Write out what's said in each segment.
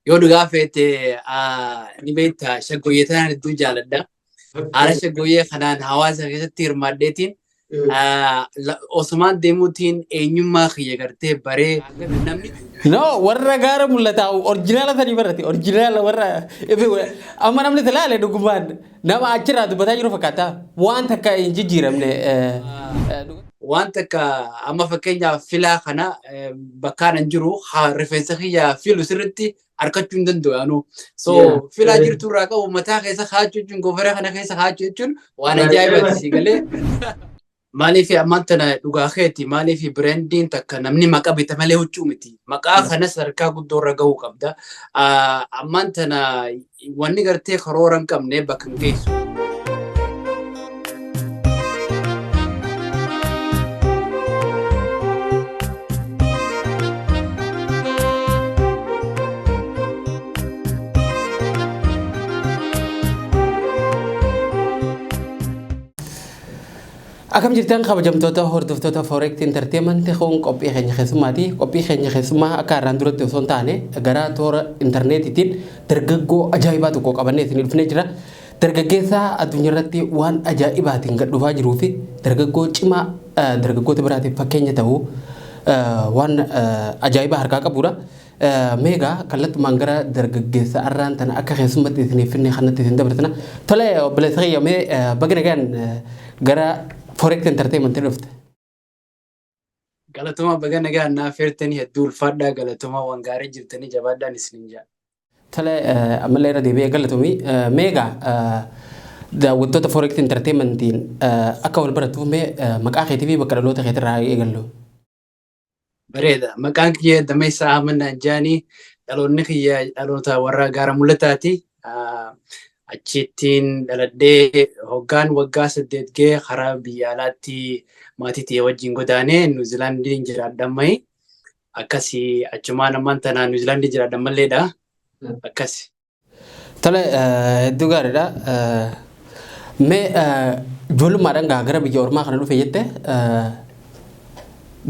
Yoo dhugaa feete ni beekta, shaggooyyee tanaan hedduu jaaladha. Haala shaggooyyee kanaan hawaasa keessatti hirmaadheetiin osumaan deemuutiin eenyummaa kiyya gartee baree namni No, warra gaara mul'ataa original sanii barate, original warra amma namni ilaale dhugumaan nama achirraa dubbataa jiru fakkaata. Waan takka hin jijjiiramne. Waan takka amma fakkeenyaaf filaa kana bakkaan hin jiru rifeensa kiyya filu sirritti harkachuu hin danda'u anuu. So filaa jirtu irraa qabu mataa keessa kaa'achuu jechuun, gofaree kana keessa kaa'achuu jechuun waan ajaa'ibaati si galee. Maaliif ammaan tana dhugaa keeti, maaliif brandiin takka namni maqaa bita malee huccuu miti. Maqaa kana sadarkaa guddoo irra gahuu qabda. Ammaan tana wanni gartee karoora hin qabne bakka hin geessu. Akkam jirtan, kabajamtoota hordoftoota Forex Entertainment? Kun qophii keenya keessummaati. Qophii keenya keessummaa akka har'aan duratti osoo hin taane gara toora intarneetiitiin dargaggoo ajaa'ibaa tokko qabannee isin dhufnee jira. Dargaggeessa addunyaa irratti waan ajaa'ibaatiin gad dhufaa jiruu fi dargaggoo cimaa dargaggoota biraatiif fakkeenya ta'u waan ajaa'ibaa harkaa qabudha. Meegaa kallattumaan gara dargaggeessa arraan tana akka keessummatti isiniif finne kanatti isin dabarsina. Tole, obboleessa kiyya, mee baga nagaan gara Forex Entertainment dhufte. Galatoomaa, baga nagaan naaf feertanii, hedduu ulfaadhaa, galatoomaa, waan gaarii jirtanii, jabaadhaan isinin jaa. Tole, ammallee irra deebi'ee galatoomii. Meegaa daawwattoota Forex Entertainmentiin akka wal baratuuf mee maqaa keetii fi bakka dhaloota keetirraa eegallu. Bareeda. Maqaan kiyya Dameessaa Ahmad Naanjaanii, dhaloonni kiyya dhaloota warra gaara mul'ataati. Achittiin dhaladhee, hoggaan waggaa 8 ga'e karaa biyya alaatti maatii tiyya wajjin godaanee Niwuzilaandiin jiraadha ammayi. Akkasii achumaan ammaan tana Niwuzilaandii jiraadha malleedha. Akkasi. Tole, hedduu gaariidha. Mee ijoollummaadhaan gaa gara biyya ormaa kana dhufe jette,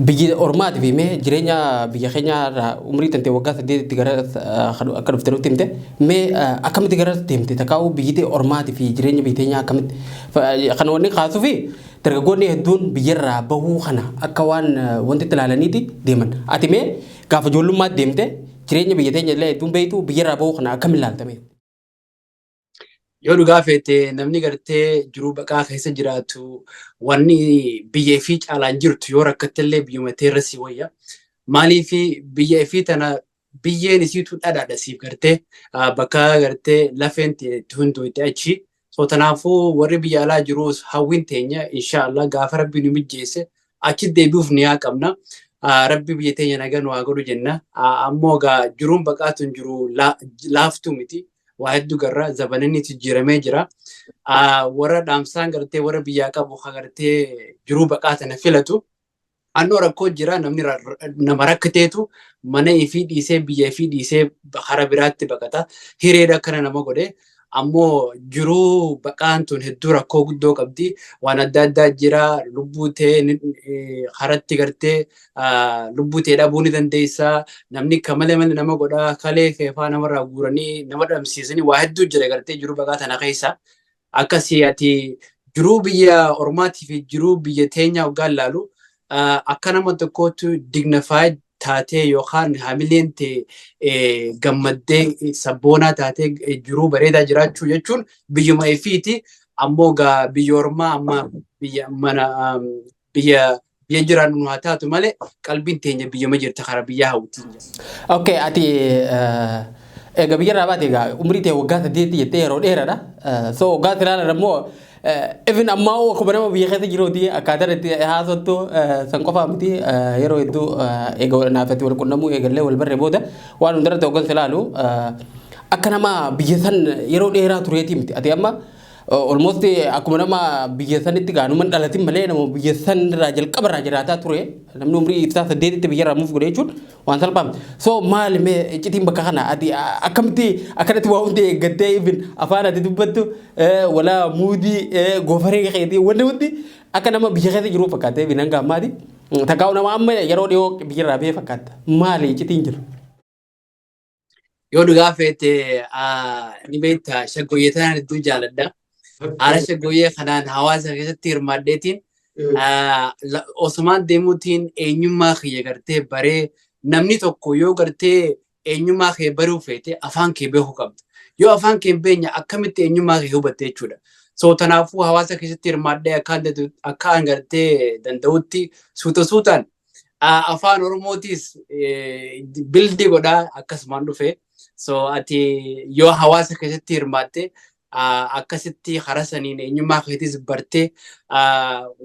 biyya ormaatii fi mee jireenya biyya keenyaa irraa umrii tantee waggaa 8tti gara akka dhufte nutti himte, mee akkamitti gara deemte, takkaa'uu biyyi ormaatii fi jireenya biyya teenyaa akkamitti kana wanni kaasuu fi dargaggoonni hedduun biyyarraa bahuu kana akka waan wanti itti ilaalaniiti deeman. Ati mee gaafa ijoollummaatti deemte, jireenya biyya teenya illee hedduun beektu, biyyarraa bahuu kana akkamiin ilaaltame? Yoo dhugaa feete, namni gartee jiruu baqaa keessa jiraatu wanni biyya ifii caalaan jirtu, yoo rakkatte illee biyyuma teerra si wayya. Maaliif biyya ifii tana biyyeen isiitu dhadhaadha siif gartee bakka gartee lafeen itti hundooyte achi. So tanaafuu warri biyya alaa jirus hawwiin teenya inshaallah gaafa rabbi nu mijjeesse achi deebi'uuf ni haa qabna. Rabbi biyya teenya nagaa nu haa godhu jenna. Ammoo gaa jiruun baqaatu hin jiru laaftuu miti. Waa hedduu garra zabananni jijjiiramee jira. Warra dhaamsaan gartee warra biyyaa qabu ka gartee jiruu baqaa tana filatu. Annoo rakkoo jira, namni nama rakkateetu mana ifii dhiisee, biyya ifii dhiisee karaa biraatti baqata. Hireedha akkana nama godhe. Ammoo jiruu baqaan tun hedduu rakkoo guddoo qabdi. Waan adda addaa jira. Lubbuu ta'e karatti gartee lubbuu ta'e dhabuu ni dandeessa. Namni akka malee malee nama godha. Kalee keefaa namarraa guuranii nama dhabamsiisanii, waa hedduu jira gartee jiruu baqaa tana keessa. Akkasii ati jiruu biyya ormaatii fi jiruu biyya teenyaa hoggaan ilaalu, akka nama tokkootti dignified taatee yookaan hamileen ta'e gammaddee sabboonaa taatee jiruu bareedaa jiraachuu jechuun biyyuma ifiiti. Ammoo gaa biyya ormaa amma biyya mana biyya biyya jiraannu nu haa taatu malee, qalbiin teenya biyyuma jirta, karaa biyyaa hawwitiin jira. Okay, ati egaa biyyarraa baate egaa umrii ta'e waggaa 8 jettee, yeroo dheeraadha. So waggaa ilaalan ammoo even ammaa akkuma nama biyya keessa jiruuti akkaataan itti haasottu san qofaa miti. Yeroo hedduu egaa naafatti wal qunnamuu eegallee wal barree booda waan hundarratti hoggansa ilaalu akka nama biyya san yeroo dheeraa tureetii miti. Ati amma almost akkuma nama biyya sanitti gaanuman dhalatin malee nama biyya san irraa jalqaba irraa jiraataa ture. Namni umrii ibsaa 8tti biyya irraa muuf godhe jechuun waan salphaa miti. So maali mee iccitiin bakka kana? Ati akkamitti akkanatti waa hundi eeggattee, even afaan ati dubbattu, walaa muudii goofaree keetii, wanni hundi akka nama biyya keessa jiru fakkaata, even hanga ammaati. Takkaa'u nama amma yeroo dhiyoo biyya irraa bahee fakkaata. Maali iccitiin jiru? Yoo dhugaa feete, ni beektaa, shaggooyyee tanaan hedduu jaaladha. Haala shaggooyyee kanaan hawaasa keessatti hirmaadheetiin osumaan deemuutiin eenyummaa kiyya gartee baree, namni tokko yoo gartee eenyummaa kee baruu feete, afaan kee beekuu qabda. Yoo afaan kee hin beekne, akkamitti eenyummaa kee hubatte jechuudha. So kanaafuu hawaasa keessatti hirmaadhee akka an gartee danda'utti suuta suutaan afaan Oromootis build godhaa akkasumaan dhufe. So ati yoo hawaasa keessatti hirmaatte, akkasitti karaa saniin eenyummaa keetis bartee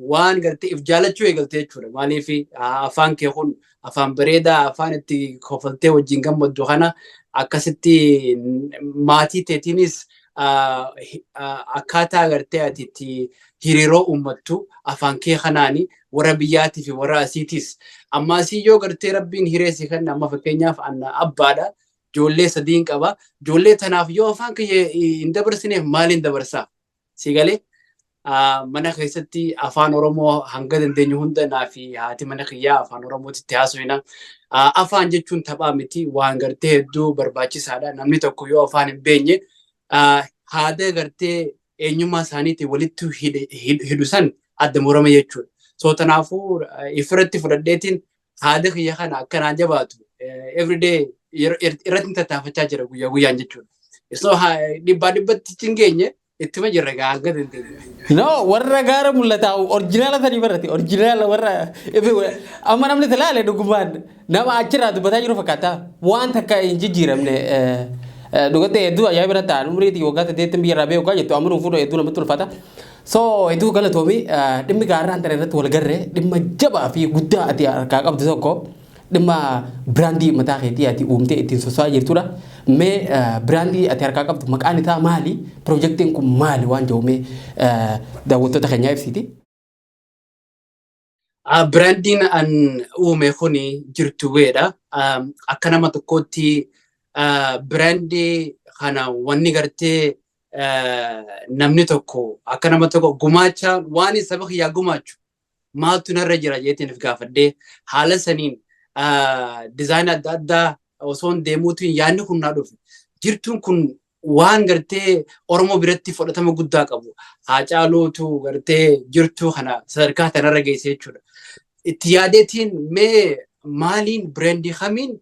waan gartee if jaalachuu eegalte jechuudha. Maaliif, afaan kee kun afaan bareedaa, afaan itti kofaltee wajjin gammaddu kana akkasitti maatii teetiinis akkaataa gartee ati itti hiriiroo uummattu afaan kee kanaani, warra biyyaatii fi warra asiitis. Amma asii yoo gartee Rabbiin hiree si kenna, amma fakkeenyaaf anna abbaadha. Ijoollee sadiin qaba. Ijoollee tanaaf yoo afaan kiyya hin dabarsineef, maaliin dabarsaa? Si galee, mana keessatti afaan Oromoo hanga dandeenyu hunda naa fi haati mana kiyyaa afaan Oromootitti haasofna. Afaan jechuun taphaa miti, waan gartee hedduu barbaachisaadha. Namni tokko yoo afaan hin beekne, haada gartee eenyummaa isaaniitiin walitti hidhu san adda murama jechuudha. So kanaafuu ifirratti fudhadheetiin haada kiyya kana akkanaan jabaatu everyday irratti tattaafachaa jira, guyyaa guyyaan jechuudha. So dhibbaa dhibbatti hin geenye, ittuma jirra gaa hanga dandeenye. No, warra gaara mul'ataa original sanii barate, original warra amma namni ilaale dhugumaan nama achirraa dubbataa jiru fakkaata. Waan takka hin jijjiiramne dhugattee hedduu ajaa'iba irratti ta'an. Umriitii waggaa 8 biyya irraa beeku jettu, amma nuuf fuudhu hedduu namatti ulfaata. So hedduu galatoomii. Dhimmi gaarraan tana irratti wal garree, dhimma jabaa fi guddaa ati harkaa qabdu tokko, dhimma brand mataa keetii ati uumtee ittiin soso'aa jirtudha. Mee brand ati harkaa qabdu maqaan isaa maali? Piroojeektiin kun maali waan jedhu mee daawwattoota keenyaa ibsiti. Brandiin an uume kuni Jirtu Weedha. Akka nama tokkootti brand kana wanni gartee namni tokko akka nama tokko gumaacha waan saba kiyyaa gumaachu maaltu narra jira jeetiin if gaafadhee, haala saniin design adda addaa osoo hin deemuutiin yaadni kun naa dhufe. Jirtuun kun waan gartee Oromoo biratti fudhatama guddaa qabu. Haacaaluutu gartee jirtuu kana sadarkaa kanarra geesse jechuudha. Itti yaadeetiin mee maaliin, brand kamiin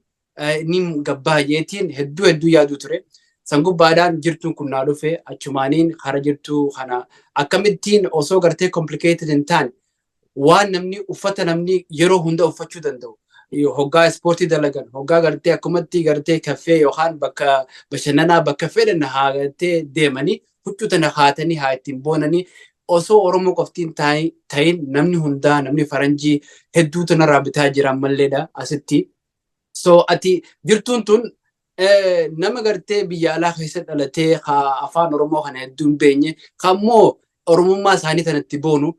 ni gabbaa jeetiin hedduu hedduu yaaduu ture. San gubbaadhaan jirtuun kun naa dhufe. Achumaaniin kara jirtuu kana akkamittiin osoo gartee complicated hin taane, waan namni uffata namni yeroo hunda uffachuu danda'u. Hoggaa ispoortii dalagan, hoggaa gartee akkumatti gartee kaffee yookaan bakka bashannanaa, bakka fedhan haa gartee deemanii huccuu tana haatanii haa ittiin boonanii, osoo Oromoo qoftiin ta'in namni hundaa, namni faranjii hedduutu narraa bitaa jira ammalleedha asitti. So ati jirtuun tun nama gartee biyya alaa keessa dhalatee afaan Oromoo kana hedduu hin beekne, kammoo Oromummaa isaanii tanatti boonu,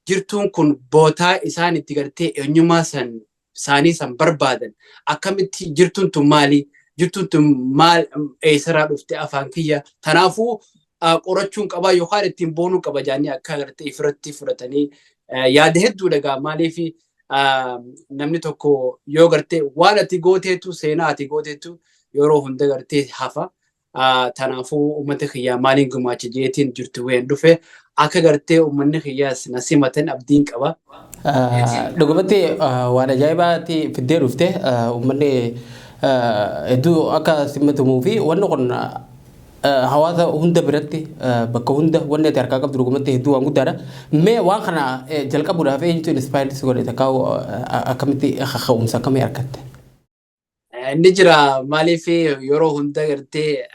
jirtuun kun bootaa isaan itti gartee eenyummaa san isaanii san barbaadan. Akkamitti jirtuun tun maali? Jirtuun tun maal, eessarraa dhufte, afaan kiyya? Kanaafuu qorachuun qabaa yookaan ittiin boonuu qaba jaanii akka gartee ifirratti fudhatanii yaada hedduudha gaa. Maaliif, namni tokko yoo gartee waan ati gooteetu, seenaa ati gooteetu yeroo hunda gartee hafa. Kanaafuu uummata kiyyaa maaliin gumaacha jeetiin Jirtu Ween dhufe. Akka gartee uummanni kiyyaas na simatan abdiin qaba. Dhugumatti waan ajaa'ibaatti fiddee dhufte. Uummanni hedduu akka simatamuu fi wanni kun hawaasa hunda biratti, bakka hunda wanni ati harkaa qabdu dhugumatti hedduu waan guddaadha. Mee waan kana jalqabuudhaaf eenyutu inspired si godhe, takkaa akkamitti kaka'umsa akkamii argatte? Inni jira. Maaliif, yeroo hunda gartee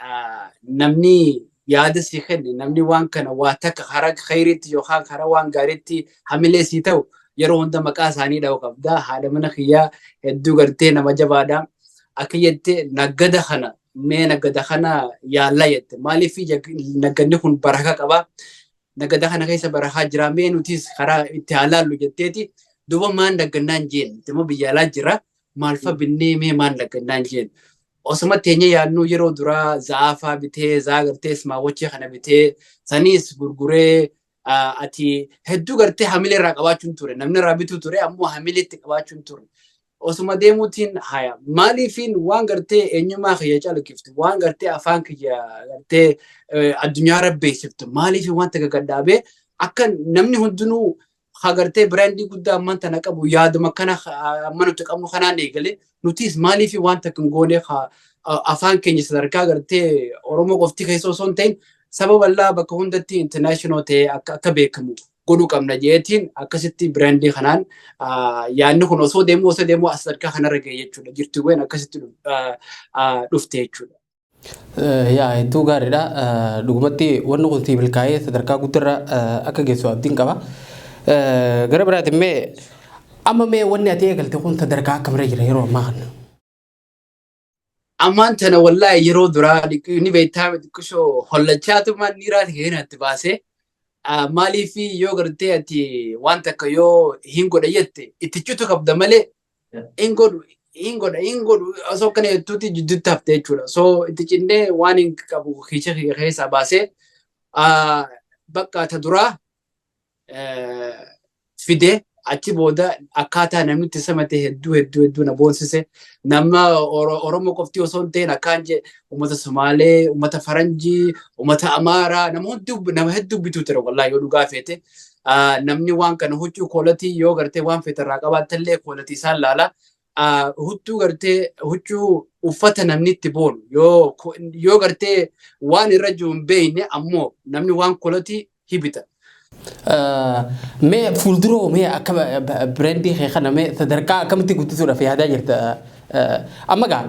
namni yaada si kenne, namni waan kana waa takka karaa khayriitti yookaan karaa waan gaariitti hamilee si ta'u, yeroo hunda maqaa isaanii dha'u qabda. Haadha mana kiyyaa hedduu gartee nama jabaadha. Akka jette naggada kana, mee naggada kana yaallaa jette. Maaliif, naggadni kun baraka qaba. Nagada kana keessa barakaa jira, mee nutis karaa itti haa laallu jetteeti. Duuba maal naggannaan jeen, immoo biyya alaa jira. Maal fa binnee, mee maal naggannaan jeen. Osuma teenya yaadnu, yeroo duraa za'aafaa bitee, za'aa gartee smartwatch kana bitee, saniis gurguree, ati hedduu gartee hamilee irraa qabaachuun ture. Namni irraa bituu ture, ammoo hamilee itti qabaachuun ture. Osuma deemuutiin haya maaliifiin waan gartee eenyummaa kiyya calaqqiftu, waan gartee afaan kiyya gartee addunyaa rabbeessiftu, maaliifiin wanta gagadhaabee akka namni hundinuu gartee brandii guddaa amman tana qabu yaaduma kana amma nuti qabnu kanaan eegale, nutis maaliif wanta kan goone afaan keenya sadarkaa gartee Oromoo qofti keessa osoo hin ta'in saba bal'aa bakka hundatti international ta'ee akka beekamu godhuu qabna jeetiin akkasitti brandii kanaan yaadni kun osoo deemu sadarkaa kanarra ga'e jechuudha. Jirtiiwwan akkasitti dhufte jechuudha. Yaa, hedduu gaariidha. Dhugumatti wanni kun sii milkaa'ee sadarkaa guddaarra akka geessu abdiin qaba. Gara biraatiin mee amma mee wanni ati eegalte kun sadarkaa akkamirra jira yeroo ammaa kana? Ammaan tana wallaahi yeroo duraa ni beektaa, xiqqishoo hollachaatumaan niiraati keenyatti baasee. Maaliif yoo gartee ati waan takka yoo hin godha jette itti citu qabda malee hin godhu, hin godha, hin godhu osoo akkana jettuuti jidduutti hafte jechuudha. So itti cinnee waan hin qabu kiisha keessaa baasee bakka ta duraa fidee achi booda akkaataa namni itti samate hedduu hedduu hedduu na boonsise. Nama Oromoo qofti osoo hin ta'in akkaan je uummata Somaalee, uummata Faranjii, uummata Amaaraa, nama hedduu, nama hedduu bituu ture wallaahi yoo dhugaa feete. Namni waan kana huccuu quality yoo gartee waan feete irraa qabaattellee quality isaan laala. Huccuu gartee huccuu uffata namni itti boonu yoo gartee waan irra jiru hin beekne ammoo namni waan quality hibita. Mee fuulduroo mee akka brandii kee kana mee sadarkaa akkamitti guddisuudhaaf yaadaa jirta? Amma gaa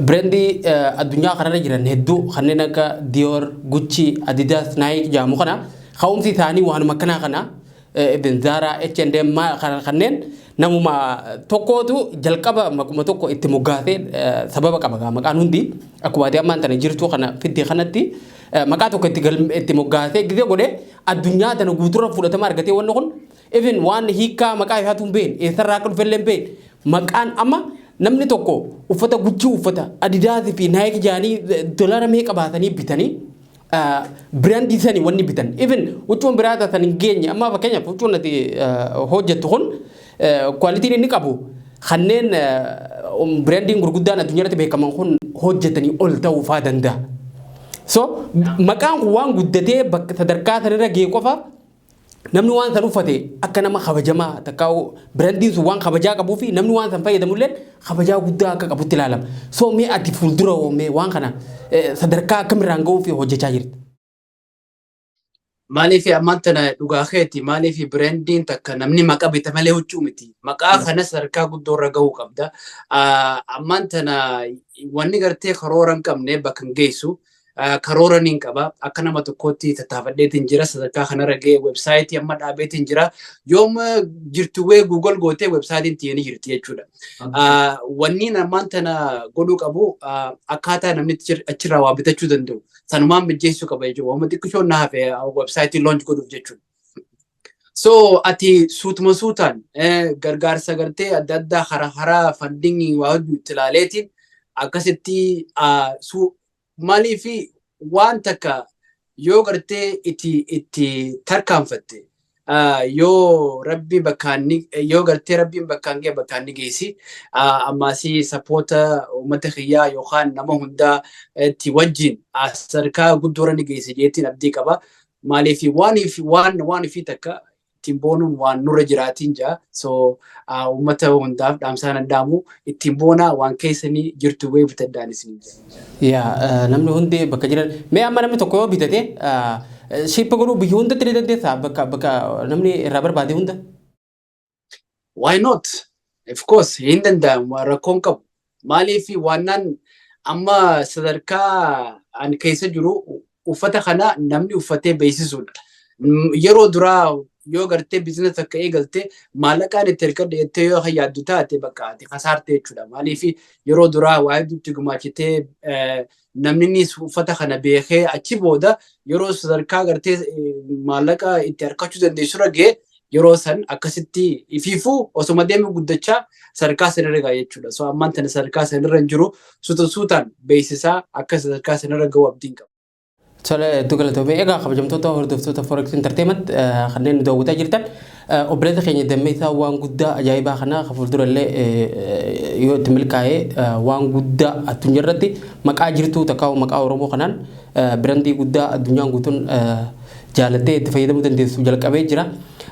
brandii addunyaa kanarra jiran hedduu kanneen akka Dior, Gucci, Adidas, Nike jedhamu kana ka'umsi isaanii waanuma akkanaa kana even Zara, H&M kanneen namuma tokkootu jalqaba maquma tokko itti moggaasee sababa qaba. Gaa maqaan hundi akkuma ati ammaan tana jirtu kana fidde kanatti maqaa tokko itti moggaasee gizee godhee addunyaa tana guuturra fudhatama argatee, wanni kun even waan hiikkaa maqaa isaatu hin beekne, eessarraa akka dhufellee hin beekne, maqaan amma namni tokko uffata Gucci, uffata Adidas fi Nike jedhanii dolara meeqa baasanii bitanii brandii sanii wanni bitan even huccuun biraa taatan hin geenye. Amma fakkeenyaaf huccuun ati hojjettu kun qualityn inni qabu kanneen brandiin gurguddaan addunyaa irratti beekaman kun hojjetanii ol ta'uu faa danda'a. So maqaan kun waan guddatee bakka sadarkaa sanarra ga'e qofa namni waan san uffate akka nama kabajamaa takka brandiin sun waan kabajaa qabuu fi namni waan san fayyadamullee kabajaa guddaa akka qabutti ilaalama. So mee ati fuuldura mee waan kana sadarkaa akkamirraan ga'uu fi hojjechaa jirta? Maaliif ammaan tana dhugaa keeti, maaliif brandiin takka namni maqaa bita malee huccuu miti. Maqaa kana sadarkaa guddoo irra gahuu qabda. Ammaan tana wanni gartee karoora hin qabne bakka hin geessu. Karoora niin qaba. Akka nama tokkootti tattaafadheetiin jira. Sadarkaa kanarra ga'ee websiteii amma dhaabeetiin jira. Yooma jirtuwee Google gootee websiteiin tiyya ni jirti jechuudha. Wanni ammaan tana godhuu qabu akkaataa namni achirraa waa bitachuu danda'u. Sanumaan mijjeessuu qaba jechuudha. Waanuma xiqqishoon na hafe websiteii launch godhuuf jechuudha. So ati suutuma suutaan gargaarsa gartee adda addaa karaa karaa fundingii waa hedduu itti ilaaleetiin akkasitti maaliif waan takka yoo gartee itti tarkaanfatte, yoo rabbi bakkaan yoo gartee rabbiin bakkaan ga'e bakkaan ni geessi. Ammaasii supporta uummata kiyyaa yookaan nama hundaa itti wajjin sadarkaa guddoorra ni geessi jeetiin abdii qaba. Maaliif waan ifii takka ittiin boonuun waan nurra jiraatiin jaa. So uummata hundaaf dhaamsaan addaamu ittiin boonaa, waan keessanii jirtu wayii bitadhaan isin. Yaa, namni hundi bakka jiran mee amma namni tokko yoo bitate ship godhuu biyya hundatti ni dandeessaa bakka namni irraa barbaade hunda? Why not? Of course hin danda'amu, rakkoon qabu. Maaliif waannaan amma sadarkaa ani keessa jiru uffata kana namni uffatee beeksisuudha. Yeroo duraa yoo gartee business takka eegalte maallaqaan itti hirkadhe jettee yoo yaaddu taate bakka ati kasaarte jechuudha. Maaliif yeroo duraa waa hedduutti gumaachitee namni innis uffata kana beekee achi booda yeroo sadarkaa gartee maallaqa itti harkachuu dandeessurra ga'e yeroo san akkasitti ifiifuu osoma deemu guddachaa sadarkaa sanirra ga'a jechuudha. So ammaan tana sadarkaa sanirra hin jiru, suuta suutaan beeksisaa akka sadarkaa sanirra ga'u abdiin qaba. Tole, hedduu galatoomee. Egaa kabajamtoota hordoftoota Forex Entertainment kanneen nu daawwataa jirtan Obboleessa keenya Dammeessaa waan guddaa ajaa'ibaa kana fuuldurallee yoo itti milkaa'ee waan guddaa addunyaa irratti maqaa jirtuu takkaa maqaa Oromoo kanaan brandii guddaa addunyaan guutuun jaalattee itti fayyadamuu dandeessu jalqabee jira.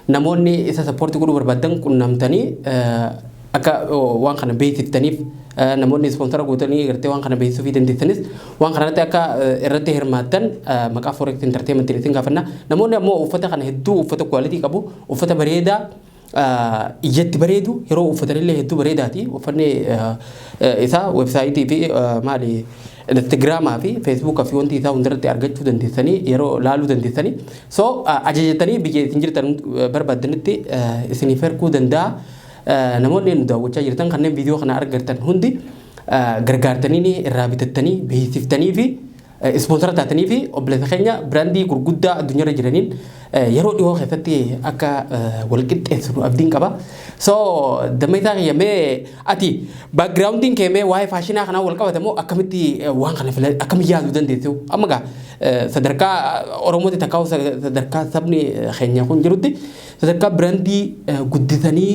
Namoonni isa support godhuu barbaadan qunnamtanii akka waan kana beeksiftaniif, namoonni sponsor gootanii gartee waan kana beeksisuu dandeessanis waan kanarratti akka irratti hirmaattan maqaa Forex Entertainment isin gaafanna. Namoonni ammoo uffata kana hedduu, uffata quality qabu, uffata bareedaa ijatti bareedu, yeroo uffatanillee hedduu bareedaati. Uffanni isaa website fi maali, Instagramaa fi Facebookaa fi wanti isaa hundarratti argachuu dandeessanii, yeroo laaluu dandeessanii. So ajajatanii biyya isin jirtan barbaaddanitti isiniif erguu danda'a. Namoonni nu daawwachaa jirtan kanneen viidiyoo kana argattan hundi gargaartanii irraa bitattanii beeksiftanii fi sponsor taatanii fi obboleessa keenya brandii gurguddaa addunyaarra jiraniin yeroo dhiyoo keessatti akka wal qixxeessu abdiin qaba. So Dammeessaa kiyya, mee ati backgroundiin kee mee waa'ee fashionaa kanaa wal qabata moo akkamitti waan kana akkamitti yaaduu dandeessu? Amma gaa sadarkaa Oromootti takkaa sadarkaa sabni keenya kun jirutti sadarkaa brandii guddisanii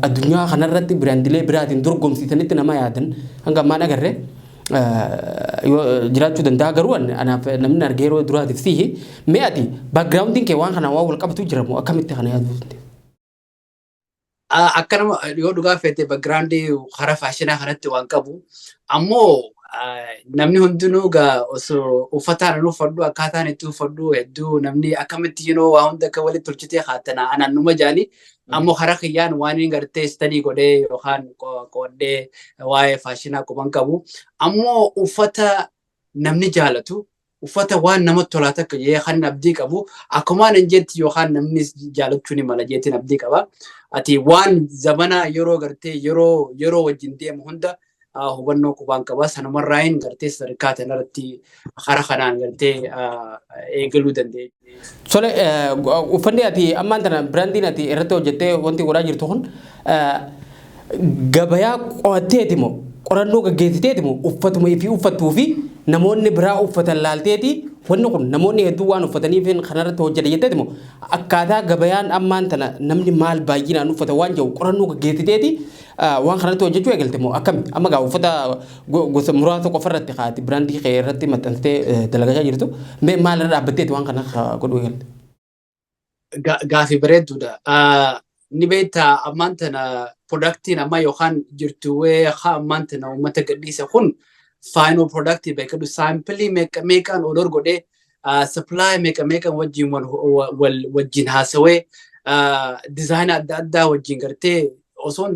addunyaa kanarratti brandilee biraatiin dorgomsiisanitti nama yaadan hanga ammaan agarree yoo jiraachuu danda'a, garuu anaaf namni argee yeroo duraatiif sihi. Mee ati backgroundiin kee waan kana waan wal qabatu jira moo akkamitti kana yaaduu dandeessa? Akkanuma yoo dhugaa feete backgroundii karaa fashionaa kanatti waan qabu, ammoo namni hundinuu gaa osoo uffataan an uffadhu, akkaataan itti uffadhu hedduu namni akkamitti yeroo waa hunda akka walitti tolchitee haatana anaan numa jaani. Ammoo karaa kiyyaan waan inni gartee study godhee yookaan qoodhee waa'ee fashionaa quban qabu, ammoo uffata namni jaalatu, uffata waan namatti tolaa takka jee kan abdii qabu akkumaan hin jetti yookaan namni jaalachuu ni mala jeetiin abdii qaba. Ati waan zamana yeroo gartee yeroo wajjin deemu hunda hubannoo qubaan qaba. Sanumarraayin gartee sadarkaa kanarratti karaa kanaan gartee eegaluu danda'e. Tole, uffanni ati ammaan tana brandiin ati irratti hojjettee wanti godhaa jirtu kun gabayaa qo'atteeti moo qorannoo gaggeessiteeti moo uffatuma fi uffattuu fi namoonni biraa uffatan laalteeti, wanni kun namoonni hedduu waan uffataniif kanarratti hojjedhe jetteeti moo akkaataa gabayaan ammaan tana namni maal baay'inaan uffata waan jiru qorannoo gaggeessiteeti waan kanarratti hojjechuu eegalte moo akkami? Amma gaa uffata gosa muraasa qofa irratti kaati brandii kee irratti maxxansitee dalagachaa jirtu, mee maalirra dhaabbatteeti waan kana godhuu eegalte? Gaafii bareedduudha. Ni beektaa, ammaan tana productiin amma yookaan jirtuwee haa ammaan tana uummata gadhiise kun final productii beekadu samplii meeqa meeqaan order godhee, supply meeqa meeqaan wajjin wal wajjin haasawee, designa adda addaa wajjin gartee osoo hin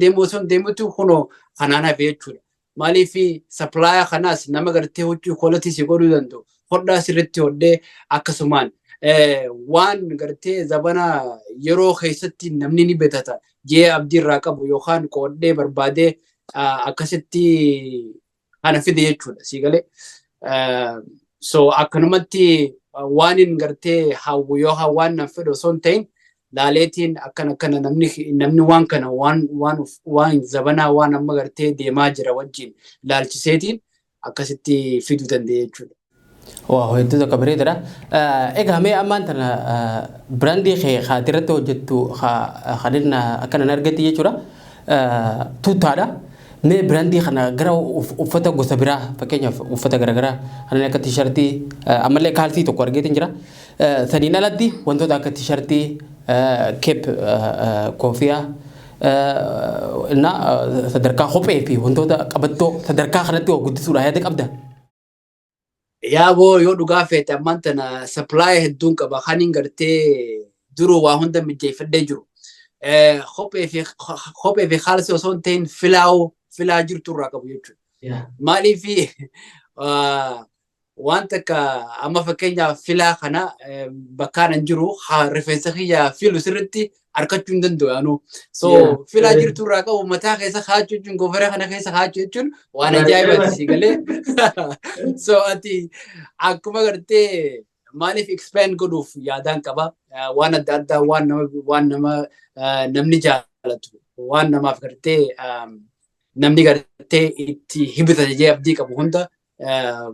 deemutu kunoo kanaan hafe jechuudha. Maaliif, supplier kanaas nama gartee huccuu quality si godhuu danda'u hodhaa sirriitti hodhee, akkasumaan waan gartee zabana yeroo keessatti namni ni bitata jee abdii irraa qabu yookaan qoodhee barbaadee akkasitti kana fide jechuudha sii galee. So akkanumatti waan hin gartee hawwu yookaan waan nan fedhu osoo hin ta'in laaleetiin akkana akkana namni waan kana waan zabanaa waan amma gartee deemaa jira wajjin laalchiseetiin akkasitti fiduu danda'e jechuudha. Wow, hedduu tokko bareedaadha. Egaa mee ammaan tana brandii kee haati irratti hojjettu kan inni akkanan argatti jechuudha. Tuuttaadha. Mee brandii kana gara uffata gosa biraa, fakkeenyaaf uffata garaagaraa kanneen akka T-shirtii, ammallee kaalsii tokko argeetiin jira. Saniin alatti wantoota akka T-shirtii, cap, koofiyaa na sadarkaa kophee fi wantoota qabattoo sadarkaa kanatti guddisuudha yaada qabda. Yaaboo, yoo dhugaa feete ammaan tana supply hedduun qaba. Kan hin gartee duruu waa hunda mijeeffadhee jiru. Kophee fi kaalsii osoo hin ta'in filaa jirtu irraa qabu jechuudha. Maaliif, waan takka amma fakkeenyaaf filaa kana bakkaan hin jiru rifeensa kiyya filu sirritti harkachuu hin danda'u anuu. So filaa jirtu irraa qabu mataa keessa kaa'achuu jechuun, gofaree kana keessa kaa'achuu jechuun waan ajaa'ibaati si galee. So ati akkuma gartee maaliif expand godhuuf yaadaan qaba. Waan adda addaa, waan nama namni jaalatu, waan namaaf gartee namni gartee itti hibita jee abdii qabu hunda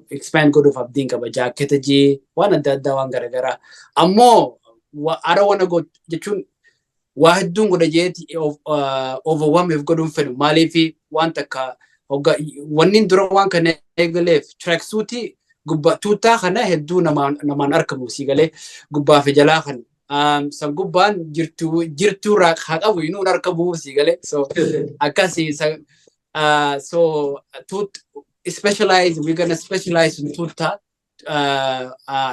expand godhuuf abdiin qaba. Jaaketa jee waan adda addaa, waan garaagaraa. Ammoo I don't wanna go jechuun Waa hedduun godha jeeti overwhelm godhuun fedhu. Maaliif waan takka wanni dura waan kana eegaleef tracksuitii gubbaa tuuttaa kana hedduu namaan argamu, si galee, gubbaa fi jalaa kana. San gubbaan jirtuu jirtuu haa qabu inuu argamu, si galee. So akkasii so tuut specialize, we gonna specialize in tuuttaa.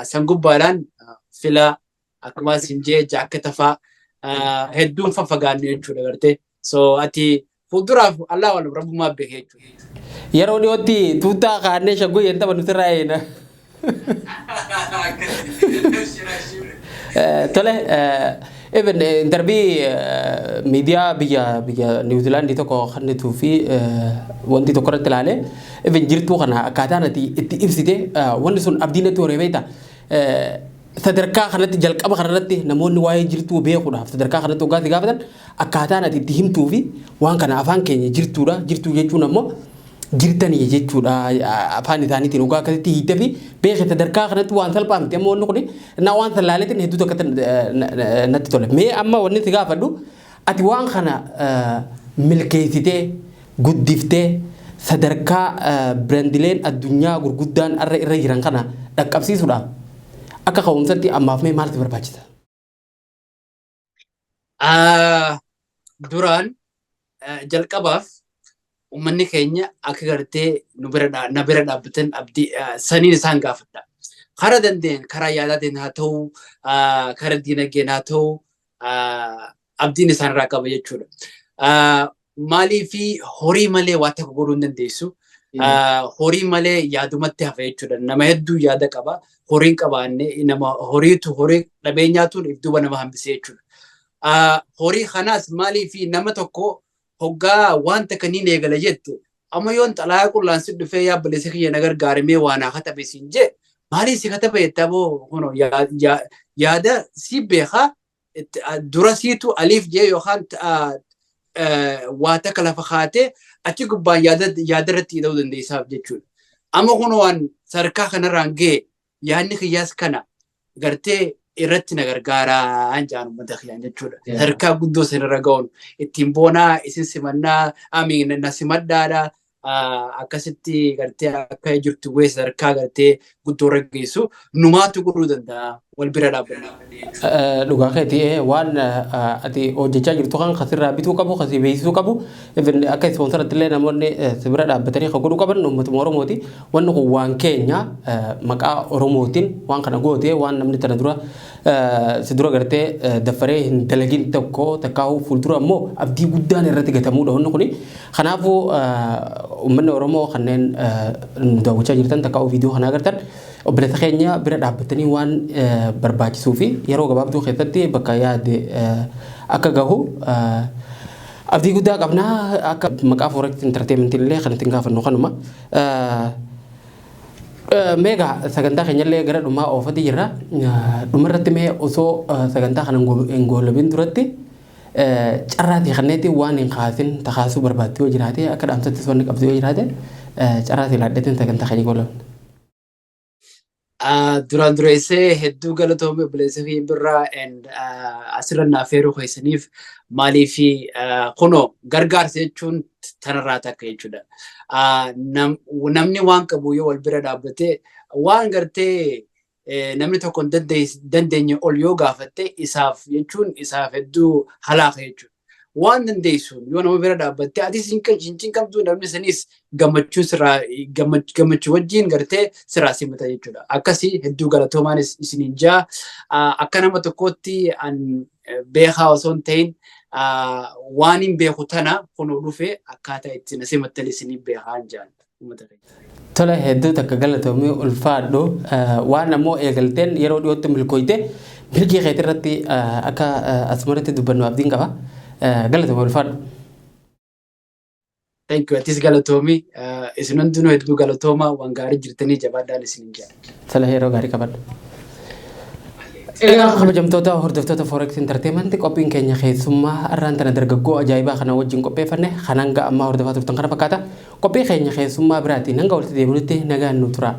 San gubbaadhaan fila akkuma sin jee jaakketa faa hedduun faffagaanne jechuudha gartee. So ati fuulduraaf Allah wal rabbumaa beekee jechuudha. Yeroo dhiyootti tuuttaa kaannee shaggoo yeen tapha nuti irraa eena. Tole, even interview miidiyaa biyya Niwuzilaandii tokko kennituu fi wanti tokko irratti ilaalee, even jirtuu kana akkaataan ati itti ibsite, wanni sun abdii natti horee beekta. Sadarkaa kanatti, jalqaba kanarratti, namoonni waa'ee jirtuu beekuudhaaf sadarkaa kanatti waggaa si gaafatan, akkaataan ati itti himtuu fi waan kana afaan keenya jirtuudha, jirtuu jechuun ammoo jirtanii jechuudha, afaan isaaniitiin dhugaa akkasitti hiittee fi beeke, sadarkaa kanatti waan salphaa miti. Amma wanni kun na waan sallaaleetiin hedduu tokkotti natti tole. Mee amma wanni si gaafadhu, ati waan kana milkeessitee guddiftee sadarkaa brandileen addunyaa gurguddaan irra irra jiran kana dhaqqabsiisuudhaaf akka ka'umsatti ammaaf mee maaltu barbaachisa? Duraan jalqabaaf uummanni keenya akka gartee nu bira na bira dhaabbatan abdii saniin isaan gaafadha. Karaa dandeenye, karaa yaadaatiin haa ta'u, karaa diinagdeen haa ta'u, abdiin isaan irraa qaba jechuudha. Maaliifi horii malee waa tokko godhuu hin dandeessu. Horii malee yaadumatti hafa jechuudha. Nama hedduu yaada qaba. Horiin qabaanne nama horiitu horii dhabeenyaatu if duuba nama hambisee jechuudha. Horii kanaas maaliifi nama tokko hoggaa wanta kaniin eegala jette, amma yoon xalayaa qullaan si dhufee, yaa obboleessa kiyya, na gargaarimee waan haa katabe siin jee, maaliif si katabe jetta? Boo kuno yaada si beekaa dura siitu aliif jee yookaan waa takka lafa kaatee achi gubbaan yaada yaada irratti hidhuu dandeessaaf jechuudha. Amma kun waan sadarkaa kanarraan ga'e, yaadni kiyyaas kana gartee irratti na gargaaraa jaan uummata kiyyaan jechuudha. Sadarkaa guddoo sanarra ga'uun ittiin boonaa isin simannaa, amiin, na simadhaadha. Akkasitti gartee akka jirtu wee sadarkaa gartee guddoo irra geessu numaatu godhuu danda'a wal bira dhaabbanna. Dhugaa keetii, waan ati hojjechaa jirtu kan kasirraa bituu qabu, kasii beeksisuu qabu, even akka sponsoratti illee namoonni si bira dhaabbatanii kan godhuu qaban uummatuma Oromooti. Wanni kun waan keenya, maqaa Oromootiin waan kana goote, waan namni tana dura si dura gartee daffaree hin dalagin tokko takkaa'uu, fuuldura ammoo abdii guddaan irratti gatamuudha wanni kuni. Kanaafuu uummanni Oromoo kanneen nu daawwachaa jirtan takkaa'uu viidiyoo kana agartan, obboleessa keenya bira dhaabbatanii waan barbaachisuu fi yeroo gabaabduu keessatti bakka yaade akka gahu abdii guddaa qabna. Akka maqaa Forex Entertainment illee kan ittiin gaafannu kanuma. Meegaa sagantaa keenyallee gara dhumaa oofati jirra. Dhumarratti mee osoo sagantaa kana hin goolabin duratti carraatii kanneetti waan hin kaasin takaasuu barbaaddu yoo jiraate, akka dhaamsattis wanni qabdu yoo jiraate, carraatii laadheetiin sagantaa keenya goolabna. Duraan dureessee hedduu galatoomii obboleessa kiyya birraa and asirra naaf feeruu keessaniif. Maaliif kunoo gargaarsa jechuun tanarraa takka jechuudha. Namni waan qabu yoo wal bira dhaabbate, waan gartee namni tokko hin dandeenye ol yoo gaafatte, isaaf jechuun isaaf hedduu halaaka jechuudha. Waan dandeessuun yoo nama bira dhaabbatte, atis hin cinqamtu, namni sanis gammachuu sirraa gammachuu wajjin gartee sirraa simata jechuudha. Akkasii hedduu galatoomaanis isiniin jaa. Akka nama tokkootti an beekaa osoo hin ta'in, waan hin beeku tana kunoo dhufe akkaataa itti na simattan isiniin beekaa hin jaan. Tole, hedduu takka galatoomii, ulfaadhu. Waan ammoo eegalteen yeroo dhiyootti milkooyte, milkii keetii irratti akka asumarratti dubbannu abdiin qaba. Galatoomii, ulfaadhu. Thank you. Atis galatoomii. Isin hundinuu hedduu galatooma, waan gaarii jirtanii, jabaadhaan isinin jedha. Tole, yeroo gaarii qabadhu. Egaa kabajamtoota hordoftoota Forex Entertainment, qophiin keenya keessummaa har'aan tana dargaggoo ajaa'ibaa kana wajjin qopheeffanne kan hanga ammaa hordofaa turtan kana fakkaata. Qophii keenya keessummaa biraatiin hanga walitti deebinutti nagaan nu tura.